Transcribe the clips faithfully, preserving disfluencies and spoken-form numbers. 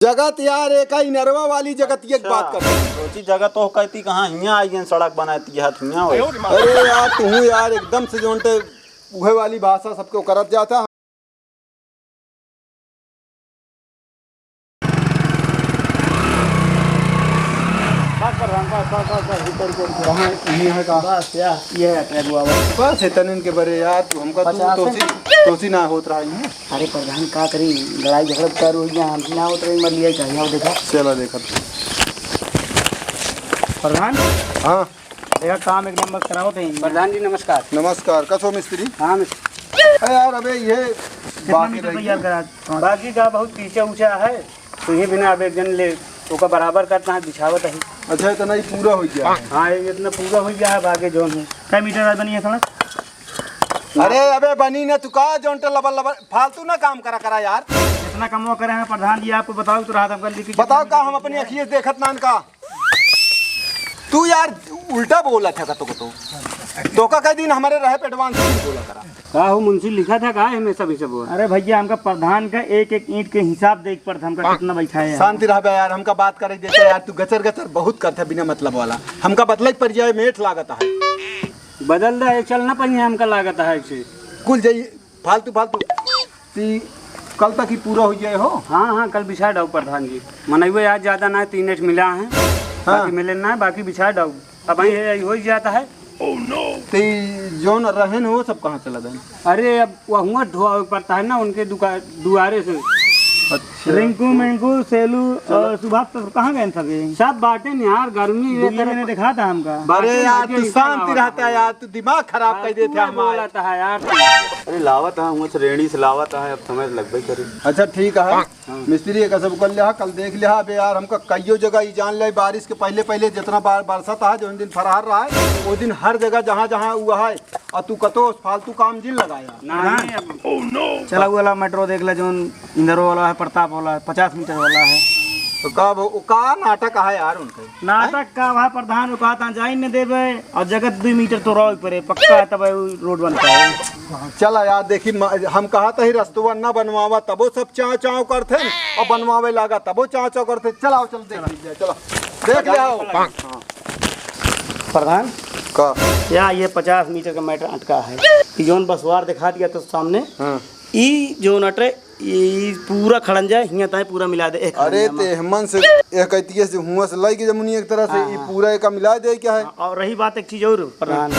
जगत यार, एक ही नरवा वाली जगत, ये अच्छा। बात कर। सोची जगत तो कहती कहाँ हियाँ आई हैं, सड़क बनाती है, हियाँ हो। अरे यार, तू यार एकदम से जोन ते उहे वाली भाषा सबको करत जाता। बस प्रधान, बस, बस, बस, बस, भीतर को कहाँ? ये है का? बस, या, ये है ट्रैक बाबा। बस, इतने के बरे यार, तू हमका, तू पचास तोसी, है। तोसी ना होत रहा है। अरे प्रधान, का करी, लड़ाई झगड़ा कर हो गया, हमसे ना होत रही, मर लिया चाहिए, आओ देखा। चला देखा। प्रधान। हाँ। देखा, काम एक नंबर कराओ थे। प्रधान जी, नमस्कार। नमस्कार, कसो मिस्त्री? हाँ, मिस्त्री। अरे यार, अबे ये कितना बाकी मीटर रह तैयार गया। करा? बाकी का बहुत पीछे ऊंचा है, तो ये बिना अब एक जन ले, ओका बराबर करता है, बिछावत है। अच्छा, इतना ही पूरा हो गया है? हाँ, ये इतना पूरा हो गया है, बाकी जोन है। कै मीटर आज बनी है सड़क? अरे अबे बनी ना, तू का जोन टे लबर लबर फालतू ना काम करा करा यार। इतना कमवा करे हैं प्रधान जी, आपको बताओ तो रहा था, कल लिखी बताओ का हम अपनी अखिए से देखत नान का? तू यार उल्टा बोलत है कतो कतो। तोका कह दिन हमारे रहे पे एडवांस नहीं बोला करा। का हो मुंशी, लिखा था का हमें सब, सब? अरे भैया, हमका प्रधान का एक एक ईंट के हिसाब देख पड़ता, हमका कितना बैठा है। शांति रह बे यार, हमका बात करे देते यार, तू गचर गचर बहुत करते बिना मतलब वाला। हमका बदले पड़ जाए, मेठ लागत है। बदल दे, चल ना पाइए, हमका लागत है ऐसे। कुल जाइए, फालतू, फालतू। ती कल तक ही पूरा हो जाए हो? हाँ, हाँ, कल बिछा डाउ प्रधान जी। मनैवे आज ज्यादा ना है, तीन एठ मिला है। हाँ। बाकी मिले ना है, बाकी बिछा डाउ। अब यही, यही हो ही जाता है। ती जौन रहन हो, सब कहाँ चला गए? अरे, अब वहुआ ढोआ पड़ता है ना, उनके दुका-, दुआरे से। अच्छा। रिंकू, मिंकू, सेलू चलो। और सुभाष तो कहाँ गए सब ये? सब बाटे निहार, गर्मी ये दुनिया तरह में दिखा था हमका। बाटे अरे यार, बाटे तू इनका शांति लावत रहता है। यार, तू दिमाग खराब कर देते हैं हमारे। बोलता है यार। अरे लावत है, वहाँ से रेड़ी से लावत है, अब समय लगबे करे। अच्छा ठीक है, हाँ। मिस्त्री एक सब कर लिया, कल देख लिया। अबे यार, हमका कईयो जगह ई जान ले, बारिश के पहले पहले जितना बार बरसत है, जो दिन फरहार रहा है, वो दिन हर जगह जहाँ जहाँ हुआ है, और तू कतो फालतू काम जिन लगाया। नहीं, अब चला वो वाला मेट्रो देख ले, जोन इंदौर वाला है, प्रताप वाला है, पचास मीटर वाला है। तो का वो, वो का नाटक है यार उनका? नाटक का वहाँ प्रधान को कहा था, जाइन न देबे और जगत दुई मीटर तो रहो परे, पक्का है तब वो रोड बनता है। चला यार, देखी म-, हम कहा था ही रस्तवा न बनवावा, तबो सब चाव चाव करथे न, और बनवावे लागा तबो चाव चाव करथे। चलाओ, चल देख लीजिए, चला देख ले आओ। प्रधान, का? या ये पचास मीटर का मैटर अटका है कि जौन बसवार दिखा दिया तो सामने, हाँ। ई जौन अटे, ई पूरा खड़ंजा हियां ताई पूरा मिला दे, एक अरे खड़ंजा में। ते हमन से एक कैतिये से हुआ से लाई के जमुनी एक तरह से, हाँ, ई हाँ। पूरा एका मिला दे क्या है? हाँ, और रही बात एक चीज और प्रधान,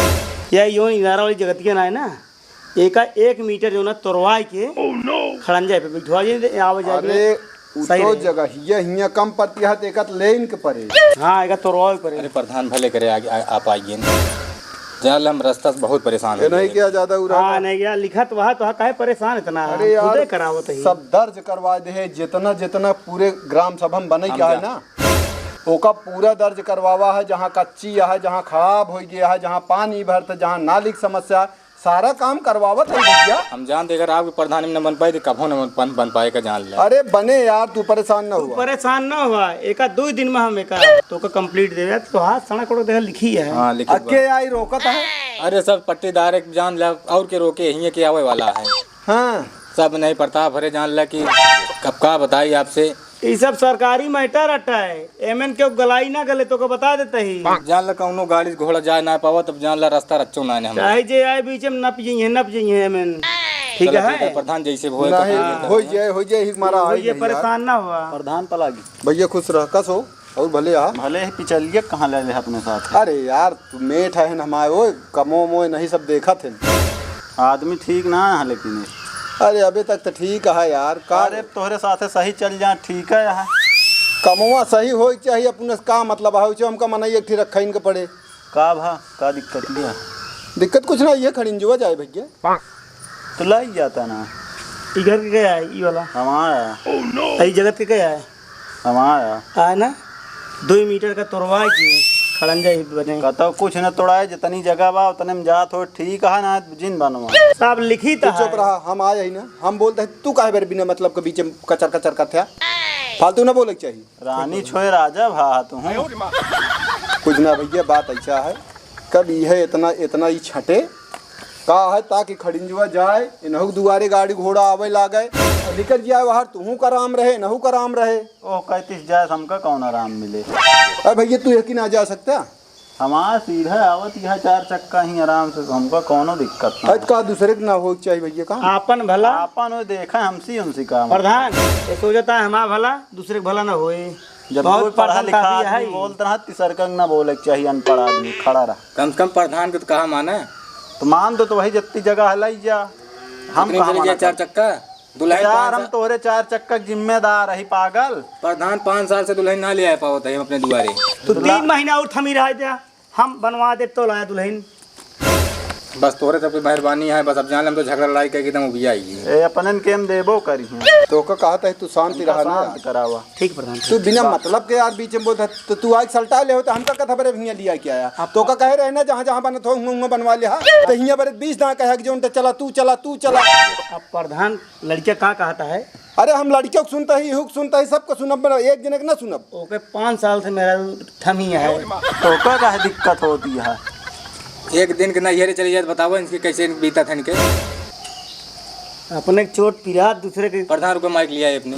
या यो इनारा वाली जगतिया ना है ना, एका एक मीटर जो ना तोरवाई के खड़ंजा पे बिठवा दे, आवे जाए अरे, में उ सही तो रहे। जगह हिया, हिया कम पड़ती है, तो एका तो लेन के पड़े। हाँ, एका तोरवाई पड़े। अरे प्रधान भले करे आगे, आ, आप आइए ना। जान ले हम रास्ता से बहुत परेशान ये हो नहीं गए। क्या ज्यादा उड़ा हाँ, नहीं क्या लिखत वहा तो काहे परेशान इतना? अरे यार, खुदे करावत ही। सब दर्ज करवा दे है, जितना, जितना पूरे ग्राम सभा में बने हम क्या है क्या? ना, ओका पूरा दर्ज करवावा है, जहाँ कच्ची है, जहाँ खराब हो गया है, जहाँ पानी भरत, जहाँ नाली की समस्या, सारा काम करवावत है भैया। हम जान दे, अगर आपके प्रधानी में न बन पाए, तो कभो न बन, बन, बन पाए का जान ले। अरे बने यार, तू परेशान न तू हुआ। परेशान न हुआ, एका दो दिन में हम एका तो का कंप्लीट देवे, तो हाथ सड़क को देख लिखी है। हाँ, लिखी अके बा। आई रोकत है। अरे सब पट्टीदार एक जान ले, और के रोके, यहीं के आवे वाला है। हाँ। सब नहीं प्रताप हरे जान ले कि अब का बताई आपसे। ई सब सरकारी मैटर अटा है, एमएन के गलाई ना गले तो को बता देते ही। जान ले कौनो गाड़ी से घोड़ा जाए ना पावा, तब जान ले रास्ता रच्चो ना है हमारा। चाहे जे आए बीच में नप जइहे, नप जइहे एमएन। ठीक चलो, है? ठीक है, प्रधान जैसे होए नहीं, तो हो जाए, हो जाए, ही मारा हो आई जाए, नहीं यार। परेशान ना हुआ। प्रधान पलागी। भैया खुश रह, कस हो? और भले आ। भले ही पिचलिया कहाँ ले ले अपने साथ? अरे यार, तू मेठ है ना हमारे, ओए, कमो मोए नहीं सब देखत है। आदमी ठीक ना है लेकिन ये। अरे अबे तक तो ठीक है यार, का अरे तोहरे साथे सही चल जा, ठीक है यार। कमवा सही होए के चाहिए, अपने से का मतलब है, उसे हमका मनई एक ठी रखा इनके पड़े। का भा, का दिक्कत बा? दिक्कत कुछ ना, ये खड़िंजुआ जाए भैया। तो लाई जाता ना। ई घर के क्या है, ई वाला? हमारा। ई जगत के क्या है? हमारा। आए ना, दुई मीटर का तोड़वा के खड़ंजा ही बने। कतौ कुछ न तोड़ाए, जितनी जगह बा, उतने में जात हो, ठीक है ना, जिन बनवा। साहब लिखित तू है। चुप रहा, हम आए ही ना, हम बोलते हैं, तू काहे बेर बिना मतलब के बीच में कचर कचर करते है? फालतू ना बोले के चाहिए। रानी छोए राजा भा तू। कुछ ना भैया, बात ऐसा है, कब ई है इतना, इतना ई छटे, का है, ताकि खड़िंजुआ जाए, इनहू के दुआरे गाड़ी घोड़ा आवे लागे, और निकल जाए बाहर, तुहू का आराम रहे, इनहू का आराम रहे। ओह, कहतीस जाए, हमका कौन आराम मिले? अरे भैया, तू यही ना जा सकता? हमार सीधा आवत यहाँ चार चक्का ही आराम से, हमका कौनो दिक्कत ना। अरे का दूसरे के ना हो चाहिए भैया, का? आपन भला। आपन वो देखा, हमसी उनसी काम। प्रधान, ये सोचता है हमार भला, दूसरे के भला ना होए। जब बहुत कोई पढ़ा प्रधान लिखा काफी आदमी है। बोलत रहा, तिसरका के ना बोले के चाहिए, अनपढ़ आदमी खड़ा रहा। कम से कम प्रधान के तो कहा माने। तो मान दो, तो वही जितनी जगह है, लाई जा। हम उतनी कहाँ चली मना जाए चार कर- चक्का, दुल्हन यार, पाँच हम साल तोहरे चार चक्का के जिम्मेदार रही, पागल। प्रधान पाँच साल से दुल्हन ना ले आए पावत है हम अपने दुआरे। तो दुल्हा- तीन महीना और थमी रहा द्या, हम बनवा दे तो लाया दुल्हन। बस तोहरे सबके मेहरबानी है, बस अब जान ले हम तो झगड़ा लड़ाई करके एकदम उबिया ही है। ए, अपनन के हम देबो करी हैं। तो का कहत है, तू शांति उनका रहा ना शांत यार। करावा। ठीक प्रधान, तू ठीक। बिना बा- मतलब के यार बीच में बोलत है, तो तू आइके सलटा ले हो, तो हमका कथा बरे हियाँ लिया के आया। अब तो का कहे रहे ना, जहाँ जहाँ बनत हो, हुआँ हुआँ बनवा ले हा। तो हियाँ बरे बीस दाँय कहे कि जौन तो चला, तू चला, तू चला। अब प्रधान, लड़का का कहता है? अरे हम लड़कियों को सुनता ही, इहू को सुनता ही, सबको सुनब, मगर एक जने के ना सुनब। ओके पाँच साल से मेरा थमी है। तो का काहे दिक्कत होती है? एक दिन के नैहरे चली जाए, बताओ इनके कैसे बीता था इनके। अपने के चोट पिरात दूसरे के। प्रधान रुको, माइक लिया है अपने,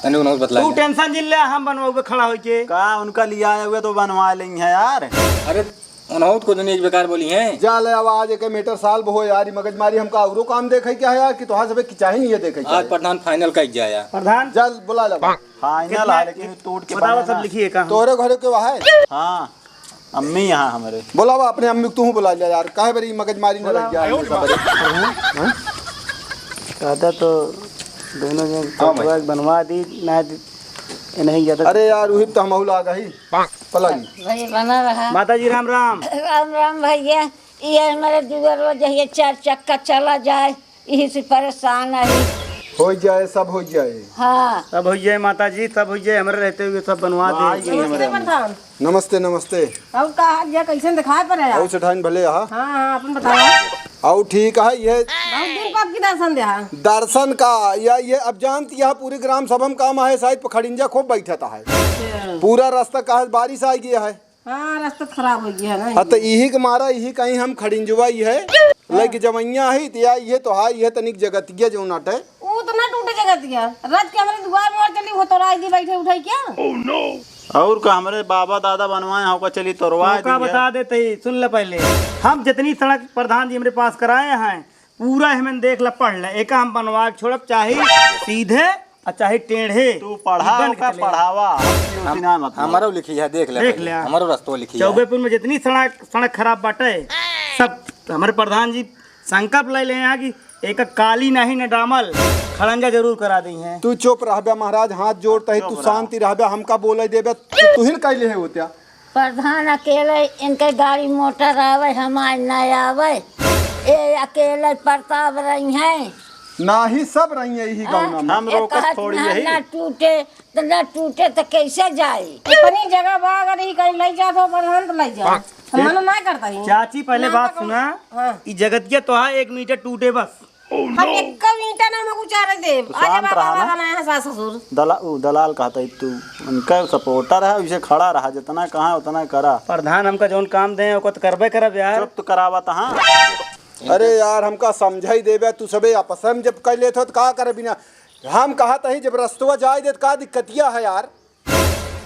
तनी उन्होंने बतला तू दे। टेंशन जिन ले, हम बनवाओगे खड़ा होके। का उनका लिया आए हुए तो बनवा लेंगे यार। अरे उन्हों को दुनिया की बेकार बोली हैं। जा ले, अब आज एक मीटर साल बहो यार, ई मगजमारी हमका औरो काम देखे क्या है यार, कि तोहार सबे की चाहे नहीं है देखे क्या आज है? प्रधान फाइनल का जाया। प्रधान। जा बुला ले। फाइनल कितना है, लेकिन टूट के बताओ, बने सब ना। लिखिए का? तोरे घरे के वहाँ है? हाँ, अम्मी यहाँ हमरे। बुलावा अपने अम्मी को, तू बुला ले यार, काहे बरी मगजमारी न बुलावा। लग जाए ये सब बरे। हाँ? कहता तो दोनों जन हाँ भाई। बनवा दी, ना दी, ये नहीं ज्यादा। अरे यार, वही तो हम लाग ही। पलागी। भैया बना रहा। माता जी राम राम। राम राम भैया, ये हमारे दुआर जहिया चार चक्का चला जाए, यही से परेशान है। हो जाए, सब हो जाए। हाँ। सब हो जाए माता जी, सब हो जाए, हमरे रहते हुए सब बनवा दे। आई गई हमरे नमस्ते प्रधान। नमस्ते, नमस्ते। और का हाल या कैसे दिखाई पड़े आप? और सेठाइन भले यहाँ। हाँ, हाँ, अपन बताओ। और ठीक है, ये बहुत दिन को आपकी दर्शन दे हाँ। दर्शन का, या ये अब जानती है, पूरी ग्राम सभा में काम है, शायद पखड़िंजा खूब बैठता है। अच्छा। पूरा रास्ता का है, बारिश आ गया है। हाँ, रास्ता तो खराब हो गया है ना। हाँ, तो यही के मारा, यही कहीं हम खड़िंजवा ही है, हाँ। लइके जवैया है, तो या ये तो है, ये तनिक जगतिया जो नाटे। वो तो ना टूटे जगतिया, रात के हमारे दुआर में चली, वो तो रात दी बैठे उठे क्या? और का, हमरे बाबा दादा बनवाए हैं, ओका चली तोड़वा तो का दी है। बता देते ही, सुन ले पहले, हम जितनी सड़क प्रधान जी हमरे पास कराए हैं, पूरा हमें देख ले, पढ़ ले, एका हम बनवा के छोड़ब, चाहे सीधे और चाहे टेढ़े। तू पढ़ाओ जीवन के का चले। पढ़ावा, हम, उसी ना मतलब। हमारो लिखी है, देख ले देख पहले। ले। हमारो रस्तो लिखी है। चौबेपुर में जितनी सड़क, सड़क खराब बाटे, सब हमारे प्रधान जी संकल्प ले ले हैं कि एक काली नहीं न डामल, खड़ंजा जरूर करा दी हैं। तू चुप रहबे महाराज, हाथ जोड़ता ही, चुप तू रह। शांति रहबे, हमका बोले देबे, तू, तू ही न कैले है होत्या। प्रधान अकेले इनके गाड़ी मोटर आवे, हमार न आवे। ए अकेले प्रताप रही हैं। ना ही सब रही है यही हाँ, गाँव में। हम एक रोकत हाथ थोड़ी ना, यही। ना टूटे, तो ना टूटे तो कैसे जाए? इतनी जगह बा, अगर ही कहीं लई जात हो प्रधान तो लई जाओ। हम मना ना करता ही। चाची, पहले ना बात तो सुना। हाँ। ई जगतिया तो है, एक मीटर टूटे बस। हम एक ईंटा ना हम उचारे देब। तो आजा शांत बाबा, रहा ना। बाबा ना यहाँ सास ससुर। दला-, उ दलाल कहता है तू, उनका सपोर्टर है, उसे खड़ा रहा, जितना कहा उतना करा। प्रधान हमका जौन काम दे, ओको तो करबे करब यार। चुप तो करावत हाँ। अरे यार, हमका समझाई देबे, तू सबे आपस में जब कर लेत हो तो का करे बिना? हम कहत ही जब रस्तवा जाए दे तो का दिक्कतिया है यार?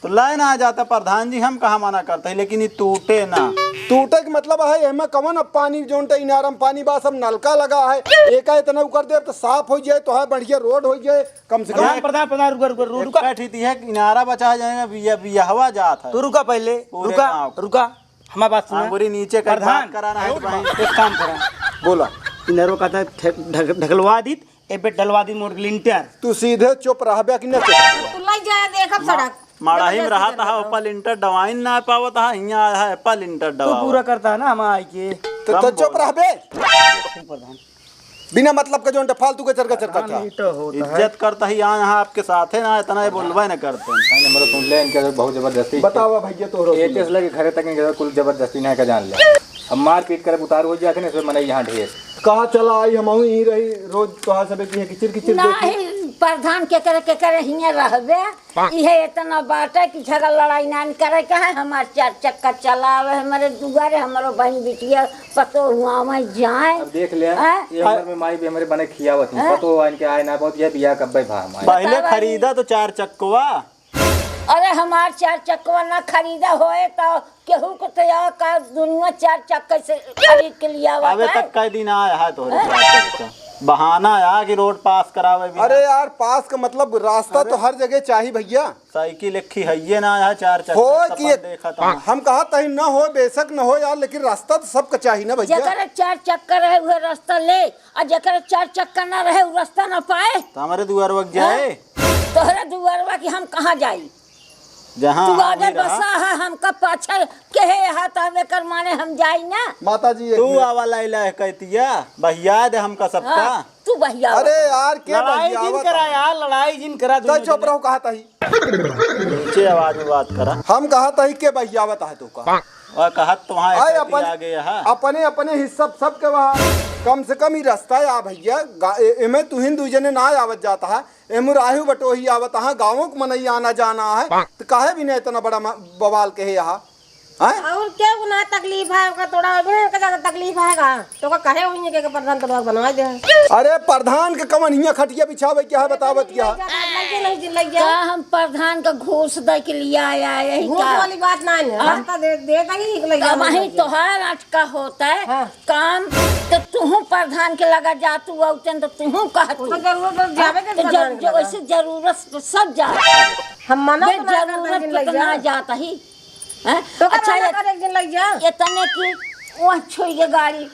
तो लाइन आ जाता प्रधान जी, हम कहाँ मना करते हैं, लेकिन ये टूटे ना। टूटे के मतलब है, एमा कवन अब पानी, जोन टे इनारम पानी बा, सब नलका लगा है, एका इतना उकर दे तो साफ हो जाए, तो है बढ़िया रोड हो जाए, कम से कम। प्रधान, प्रधान, प्रधान, रुका, रुका, रुका। एक बैठी थी है, इनारा बचा जाएगा, बिया, बिया हवा जात है। तू रुका पहले, पूरे रुका, गाँव। रुका, हमारी बात सुना। हाँ, बोली नीचे का प्रधान, बात कराना है तो भाई। एक काम करा। बोला। इनारो का था ढक-, ढक-, ढकलवा दी, ए पे डलवा दी मोर लिंटर। तू सीधे चुप रहबे कि ना चुप? तू लई जाए देखब सड़क। माड़ाही में रहा था, ऊपर लिंटर डवाइन ना पावत हा, हियाँ आया है, ऊपर लिंटर तू डवावा। पूरा करता है ना हम आई के। तो, कम तो चुप बोल। रहबे। ठीक प्रधान। बिना मतलब के जोन फालतू के चरका चरका प्रधान, था। ई तो होता है। इज्जत करता ही यहाँ, यहाँ आपके साथ है ना, इतना ये बोलबे ना करते हैं। नहीं, मतलब सुन ले, इनके बहुत जबरदस्ती। बतावा भैया, तोहरो सुन ले। एटेस लगे घरे तक इनके कुल जबरदस्ती नहीं का जान ले। अब मारपीट करे उतारू हो जाते ना, इसमें मने यहाँ ढेर। कहा चला आई, हम ही रही, रोज तोहार सबे की है किचिर किचिर देखी। नहीं, प्रधान केकरे केकरे हियाँ रहबे, इहे इतना बाटे कि झगड़ लड़ाई नान करे के है। हमार चार चक्का चलावे हमरे दुआरे, हमरो बहिन बिटिया पतो हुआ में जाए। अब देख ले, हैं? ये उम्र में माई भी हमरे बने खियावत ही, हाँ? पतो हुआ इनके आए ना बहुत, ये बिया कब्बे भा हमारे। पहले खरीदा तो चार चक्कवा। अरे हमार चार चक्कवा ना खरीदा होए तो केहू के तो या का दुनिया चार चक्का से खरीद के लिया हुआ अबे है। तक कई दिन आया है तोहरे हैं? चार चक्का। बहाना है कि रोड पास करावे भी अरे ना। यार, पास का मतलब रास्ता तो अरे। हर जगह चाही भैया। साइकिल एक ही है, ये ना आया चार चक्का, हो तपन कि देखा था। हम कहा तही न हो, बेशक न हो यार, लेकिन रास्ता तो सबका चाही ना भैया। जेकर चार चक्का रहे, वह रास्ता ले, और जेकर चार चक्का ना रहे, वो रास्ता ना पाए। तो हमारे दुआर वक्त जाए। हैं? तोहरे दुआरवा कि हम कहाँ जाई? जहाँ तू आगे आगे रहा। बसा है, हमका पाछे कहे है, तब एकर माने हम जाई ना। माता जी, एक तू मिनट। आवा लाइला है कहतिया, बहिया दे हमका सबका। हाँ, तू बहिया अरे बता। यार, के लड़ाई जिन बहियावत करा है? यार, लड़ाई जिन करा तै दोनों चुप जने। रहो, कहा तही। ऊंचे आवाज में बात करा। हम कहा तही के बहियावत है तो का? और कहत तो वहाँ आए एक अपन, आगे यहाँ। अपने, अपने हिस्सा सबके वहाँ। कम से कम ही रास्ता है, आ भैया, गा-, ए-, एमे तुहिन दुई जने ना आवत जाता है। ए मुराही बटोही आवत, हाँ, गाँवों के मनई आना जाना है, तो काहे भी नहीं इतना बड़ा म-, बवाल कहे यहाँ, हैं? और क्या गुनाह तकलीफ है, ओका तोड़ा, अभी इनका ज्यादा तकलीफ है का? तो का कहे हुई के, के प्रधान तोड़ा बनवा दे। अरे प्रधान के कमन हियाँ खटिया बिछावे क्या है, बतावत क्या है? लग जा, लग जा, नहीं जी, लग जा। का हम प्रधान का घूस दे के लिए आया है, यही घूस का? वाली बात ना है, हाँ? रास्ता दे, दे तक ही लग जा, तब वहीं लग जा। तोहार अटका होता है। हाँ। काम तो तुहू प्रधान के लगा जात, तू औतन तो तुहू कहत। तो जरूरत तो जावे के हाँ, तो प्रधान जब के जो लगा। वैसे जरूरत तो सब जात। हम मना बे तो ना करते जरूरत जिन लग कितना जा। जात ही। हैं? तो का अच्छा, मना ये करे एक दिन लग जा। ये तने की वहाँ छुई के गाड़ी,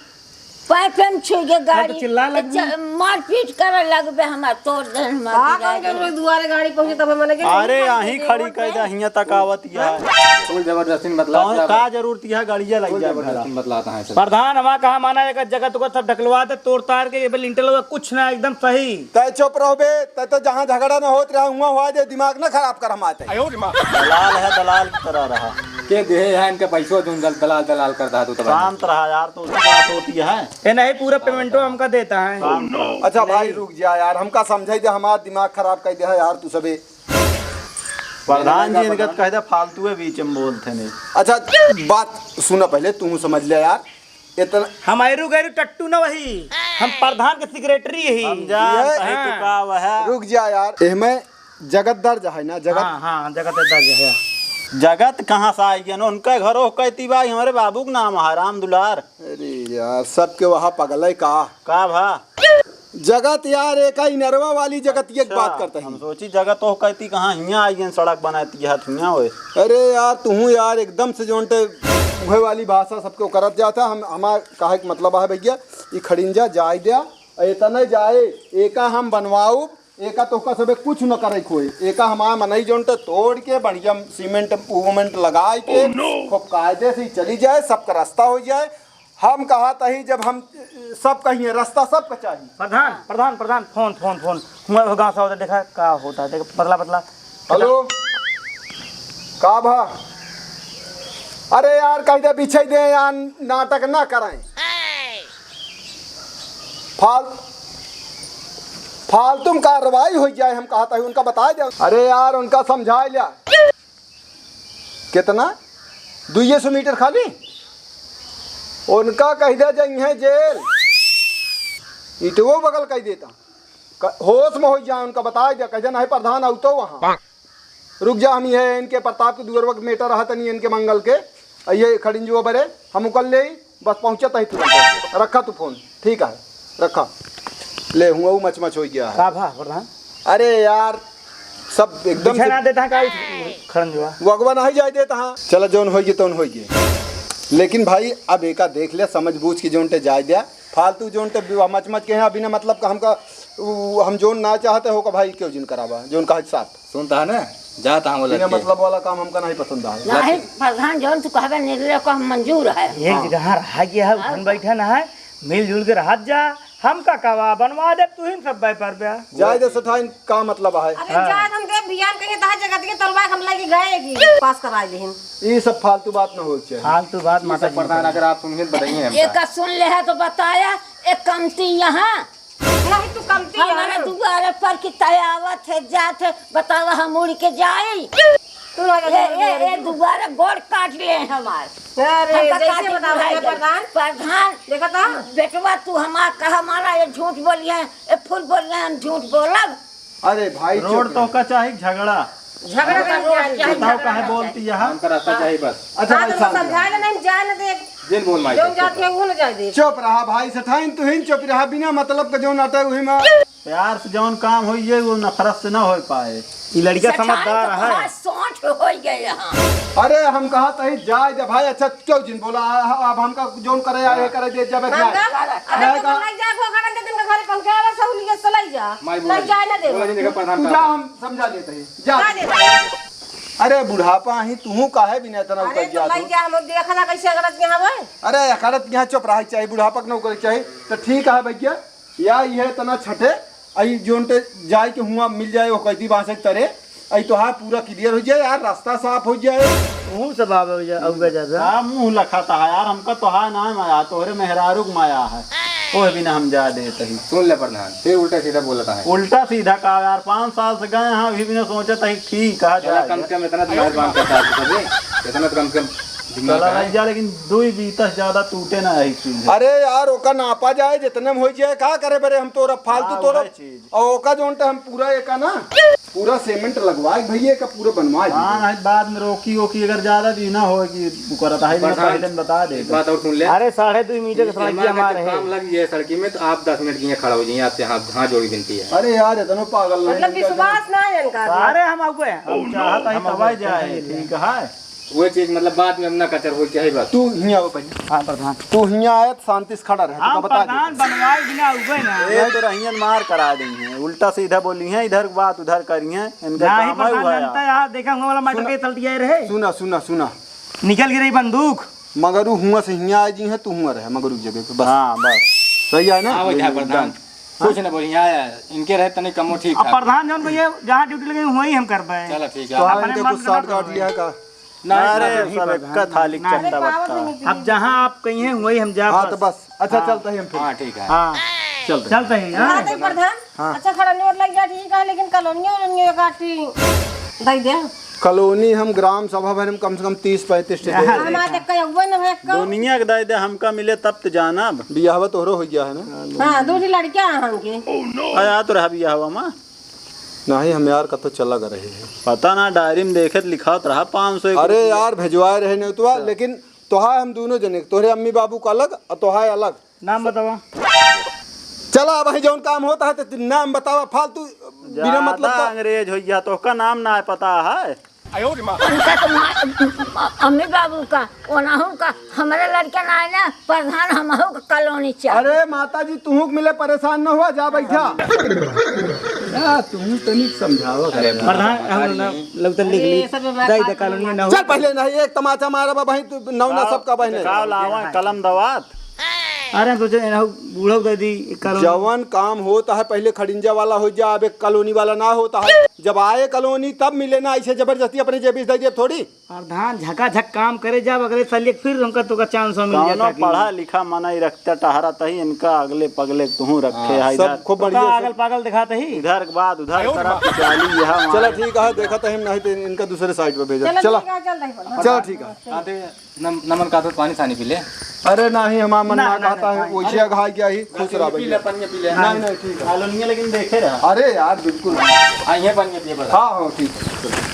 पाइप में छुई के हाँ, तो गाड़ी, चिल्ला तो लगबू। च-, मारपीट करे लगबे, हमार तोड़ दे, हमार का गिराए कौन दे। जरूरत दुआरे गाड़ी पहुँचे तब मने के अरे, नहीं यहीं खाते खड़ी थे। कर दे, हियाँ तक आवत यार। फुल जबरदस्ती में बतलात कौन है। का जरूरत है, गाड़िया लग फुल जाए जबरदस्ती भला। में बतलात है सब। प्रधान, हमार कहा माना, एक जगह तो सब ढकलवा दे, तोड़ तार के, ये बे लिंटल हुआ, कुछ ना, एकदम सही। तै चुप रहो बे, तै तो जहाँ झगड़ा न होत रहा, हुआँ हुआ दे, दिमाग न खराब कर हमार तै। दलाल है, दलाल की तरह रहा। के दे है इनके पैसो, जो दल-, दलाल, दलाल कर रहा तू तो भाई। शांत रहा यार, तो उसकी बात होती है। ये नहीं, पूरा पेमेंटो हमका देता है। शांत रहो। अच्छा भाई, रुक जा यार, हमका समझाई दे, हमार दिमाग खराब कर दे है यार, तू सबे। प्रधान जी, इनका कह दे फालतू है, बीच में बोलते नहीं। अच्छा, बात सुना पहले, तू समझ ले यार। इतना हम आयरू गैरू टट्टू न वही, हम प्रधान के सेक्रेटरी ही। हम जान ये तही तो हाँ। का वह। रुक जा यार, एहमे जगत दर्ज है ना, जगत? हाँ, हाँ, जगत दर्ज है। जगत कहाँ से आई गया? उनका घर हो कहती भाई, हमारे बाबू का नाम है राम दुलार। अरे यार, सबके वहाँ पगल है का? का भा? जगत यार, एका इनरवा वाली जगत की एक अच्छा, बात करता हम ही। सोची जगत तो कहती कहाँ हियाँ आई गई, सड़क बनाती है हियाँ होए। अरे यार, तुहूँ यार एकदम से जोन ते उहे वाली भाषा सबके करत जाता। हम, हमार कहे के मतलब है भैया, ई खड़िंजा जाए द्या, इतना जाए, एका हम बनवाऊ, एका तोहका सबे कुछ न करे खोए, एका हमार मनई जोन ते तोड़ के बढ़िया सीमेंट उमेंट लगाए के Oh no! खूब कायदे से चली जाए, सबका रास्ता हो जाए। हम कहा तही जब हम सब कहिए रास्ता सबका चाहिए। प्रधान, प्रधान, प्रधान, फोन, फोन, फोन। हुआ हो गाँव से होता, देखा का होता है, देखा पतला पतला। हेलो, का भा? अरे यार, कह दे बिछाई दे यार, नाटक ना करें। फाल-, फालतू में कार्रवाई हो जाए, हम कहा तही उनका बताए दे। अरे यार, उनका समझाए लिया। कितना? दुइये सौ मीटर खाली? उनका कह दे जइहें जेल। इटवो बगल कह देता। क-, होश में हो जाए, उनका बताए दे, कह दे, "नहीं प्रधान, आऊ तो वहाँ।" रुक जा, हम ये इनके प्रताप के दुअरवा के मेटर रहा तनी इनके मंगल के। आ ये खड़िंजुआ बरे, हम उकल ले, बस पहुँचत ही तुरंत। रखा तू फोन। ठीक है, रखा। ले, हुआ वो मचमच हो गया है। का भा, प्रधान? अरे यार, सब एकदम पीछे से ना देता है का उठ-, खड़ंजवा? वगवा नहीं जाए देता हाँ। चला, जौन होइगे, तौन होइगे। लेकिन भाई, अब एका देख ले, समझ बूझ के जौन ते जाए दिया। फालतू जौन ते बिवा-, मचमच के हैं, बिना मतलब का हमका, उ, हम जौन ना चाहते हो का भाई, क्यों जिन करावा, जौन कहा साफ। सुनता है ना, जाता हम बिना लड़के। मतलब वाला काम हमका नहीं पसंद है। नहीं, प्रधान, जौन तू कहबे, निर्णय को हम मंजूर है। एक हाँ। जगह रहा गया है, हाँ। उठन बैठन है, मिलजुल के रहत जा, हमका कवा बनवा दे, तू ही सब व्यापार पे आ। जाए दे सेठाइन, का मतलब है? अरे हाँ। जाए हम देख बियान कहीं तहा जगत के तलवा हम लगी गए की पास करा लेहिन। ये सब फालतू बात न हो चाहिए। फालतू बात ये माता सब जी प्रधान, करें। अगर आप सुनिए तो बताइए हमका। एक सुन ले है तो बताया, एक कमती यहाँ। नहीं, तू कमती हमारे है। दुआरे पर की तय आवत है, जात है, बतावा हम उड़ के जाई? तू ना जा, ए, जा, ए, जा, ए, जा। दुआरे गोड़ काट ले हमार। अरे, हमका जैसे काटी बताओ बुढ़ाई भैया गई। प्रधान। प्रधान, देखा था? बेटवा, तू हमार कहा माना, ये झूठ बोली है, ये फुल बोली है, हम झूठ बोलब? अरे भाई, रोड चुप तो रह। का चाही झगड़ा। झगड़ा का रोड चाही, बताओ झगड़ा काहे का बोलती चाही। है? हमका रास्ता चाही बस। अच्छा हाँ, भाई, तो शांत समझा रहो। ले, नहीं जाए न दे। जिन बोल माई जौन चुप जात रहो। है, वो न जाए दे। चुप रहा भाई, सेठाइन तुहिन चुप रहा, बिना मतलब के जौन अटे उही में। प्यार से जौन काम होई, ये वो नफरत से ना हो पाए। ई लड़का सेठाइन समझदार तो है। बड़ा सोच हो गए यहाँ। अरे हम कहा तही जाए दे भाई, अच्छा क्यों जिन बोला, आ, अब हमका जौन करे आए करे दे जब मंगल, अरे नहीं तो का। नहीं जा, वो करन दे, तुमके घरे पंखे वाला सहूलियत से लई जा। माई बोला नहीं जाए ना दे। बोला जी, देखा प्रधान तू का। जा, हम समझा देते हैं। जा। जा दे। अरे बुढ़ापा ही, तू काहे बिना इतना अरे उतर तो जात लई हो? जा, हम देखा ना कैसे करत यहाँ भाई। अरे करत यहाँ चुप रहा चाहिए, बुढ़ापा के नौकरी चाहिए। तो ठीक है भैया, या ये इतना छठे, आई जोन ते जाए के हुआ मिल जाए, वो कैदी बांसे के तरे, आई तो हाँ पूरा क्लियर हो जाए यार, रास्ता साफ हो जाए। मुंह से बाबा हो जाए, अब गजा था। का मुंह लखाता है यार, हमका तो है ना माया, तोहरे मेहरारू के माया है, ओह बिना हम जा देत ही। सुन ले प्रधान, फिर उल्टा सीधा बोलता है। उल्टा सीधा का यार, पाँच साल से गए हैं, अभी बिना सोचत ही ठीक कहा चला, जाए। कम से कम इतना तो मेहरबान करता है तू कभी, इतना तो कम से कम दिमाग चला है। नहीं जा, लेकिन दुई बीता से ज्यादा टूटे ना है चीज। अरे यार, ओका नापा जाए, जितने में हो जाए, का करे बरे हम तोरा फालतू हाँ, तोरा। वही चीज। और ओका जोन ते हम पूरा एका ना, पूरा सीमेंट लगवा के भैया का पूरा बनवा दी। हाँ, नहीं, बाद में रोकी ओकी अगर ज्यादा भी ना हो कि वो करत है, मैं प्रधान, पहले में बता दे। एक बात और सुन ले। अरे, साढ़े दो मीटर की इस सड़की जमाने हमारे के है। काम लग जाए सड़की में तो आप दस मिनट के यहाँ खड़ा हो जाइए, आपसे हाथ, हाथ जोड़ी विनती है। अरे यार, इतना पागल नहीं मतलब है। विश्वास ना है इनका। अरे, हम आउबे हैं। हम चाहत है हम तबाही आउबे जाए, हैं। ठीक है। वो चीज मतलब बाद में अपना कचर हो चाहे बस। तू हियाँ आओ पहले। हाँ, प्रधान। तू हियाँ आए तो शांति से खड़ा रहे, हाँ, तो बता दे। प्रधान बनवाए बिना उबे ना। ए, तो रहियन मार करा देंगे, उल्टा सीधा बोली हैं, इधर बात उधर करी हैं, इनका नहीं, काम है प्रधान, हुआ जनता यार। यार, देखा हुआ वाला मैटर सुना, के तल दिया रहे। सुना, सुना, सुना। निकल गिरी बंदूक। मगर उ हुआं से हियाँ आए जी हैं, तू हुआं रहे, मगर उ जगह पे, बस। हाँ, बस। सही है ना? हाँ, वही है, प्रधान। हाँ? कुछ ना बोली, यहाँ आया, इनके रहे तनी कमो ठीक अब ठाक। प्रधान जौन भैया, जहाँ ड्यूटी लगे, वहीं हम करबे। चलो, ठीक है। तो हाँ, अपने इनके मन कुछ से ना साठ गांठ करबे। लिया का? ना, अरे, ना, सब नहीं, एक का थाली ना। चट्टा बट्टा। अब जहाँ आप कही हैं, वही हम जाब हाँ, तो बस। बस। अच्छा, हाँ। चलते हैं हम फिर। हाँ, ठीक है। हाँ। चलते चलते हैं, हाँ। हाँ, तो प्रधान, हाँ। अच्छा, खड़ा नहीं लग जा, ठीक है, लेकिन कॉलोनी वोलोनी काटी दे दे। कॉलोनी हम ग्राम सभा भर में कम से कम तीस पैंतीस ठे दे हाँ। देते हैं। हमारे तक का अगुआ न है, का? दुनिया के दे दे, हमका मिले तब तो जानब। बियाहवा तोहरो हो गया है ना? हाँ, दो ठे लड़कियां हैं हमके। आया तो रहा बियाहवा में। नहीं, हम यार कतो चला गए रहे हैं। पता ना, डायरी में देखे तो लिखात रहा पाँच सौ एक अरे रुपया। यार, भेजवाए रहे नहीं तो, अच्छा। लेकिन तोहाय हम दोनों जने, तोहरे अम्मी बाबू का अलग और तोहाय अलग। नाम बतावा। चला, अब वही जौन काम होता है तो नाम बतावा, फालतू बिना ज्यादा मतलब का। अंग्रेज हो गया, तोहका नाम ना पता है। उनका तो मा-, अम्मी बाबू का, ओनाहू का, हमारे लड़का ना है ना, प्रधान हमहू का कॉलोनी चाहे। अरे माता जी, तुहू के मिले परेशान न हुआ, जा बैठा। ना, तुहू तनिक समझावा अरे कर। प्रधान, हम ना, लौटन लिख ली। अरे, सब बात दाई दा कॉलोनी ना हो। चल पहले नहीं, एक तमाचा मारा बा, बहिन, तू नौ ना सबका बहिन है। का लावा, कलम दवात। अरे, हम सोचे, इन्हू बूढ़ो दे दी, एक करो। जवन काम होता है, पहले खड़िंजा वाला हो जा, अब एक कॉलोनी वाला ना होता है। जब आए कॉलोनी, तब मिले ना, ऐसे जबरदस्ती अपने जेबी से दे दिए थोड़ी। प्रधान, झकाझक काम करे जाब, अगले साल एक फिर हमका तोका चांस मिल कौनो जाता कि पढ़ा लिखा मनई रखते टहरत ही, इनका अगले पगले तुहूँ रखे हाँ, है सब इधर। खूब तो बढ़िया का से। अगल पागल दिखाते ही? इधर के बाद उधर करा, पिचाली यहाँ चलो वहाँ। ठीक है, देखा तो हम नहीं तो इनका दूसरे साइड पे भेजा। चलो चला। ठीक है, चल रही बोल। चलो ठीक है। आते नम-, नमन का तो पानी सानी पी ले। अरे नहीं, हमारा मन ना, ना ना, कहता ना, है, पानी। वैसे अघाई गया ही, खुश अरे, रहा पी ले, भैया। पानी पी ले। नहीं, नहीं, ठीक है। कॉलोनिया लेकिन देखे रहा। अरे यार, बिल्कुल। हाँ, ये पानी पिए बस। हाँ, हाँ, ठीक है।